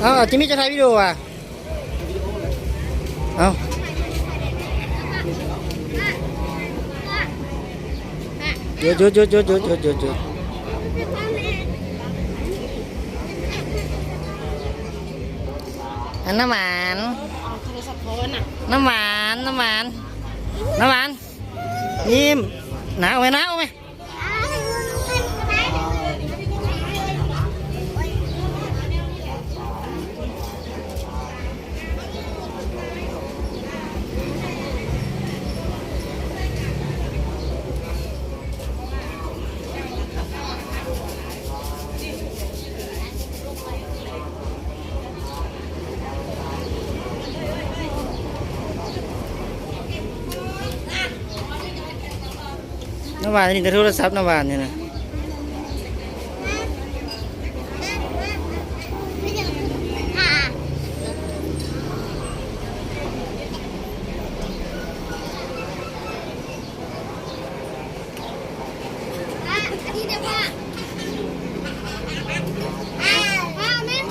ເອົາ ອາດຈະມີຈະຖ່າຍວິດີໂອຫວາ? ເອົາ ຢຸດໆໆໆໆ. ອັນ ນ້ຳຫວານ ເອົາໂທລະສັບໂທນນະ ນ້ຳຫວານ ນ້ຳຫວານ ນ້ຳຫວານ ຍິ້ມ ໜາວໄວ້ ໜາວໄວ້. ນ້ຳຫວານນີ້ແຕ່ໂທລະສັບ ນ້ຳຫວານນີ້ນະ. ອ່າ ອັນນີ້ເດວ່າ ອ່າ ແມ່ນ.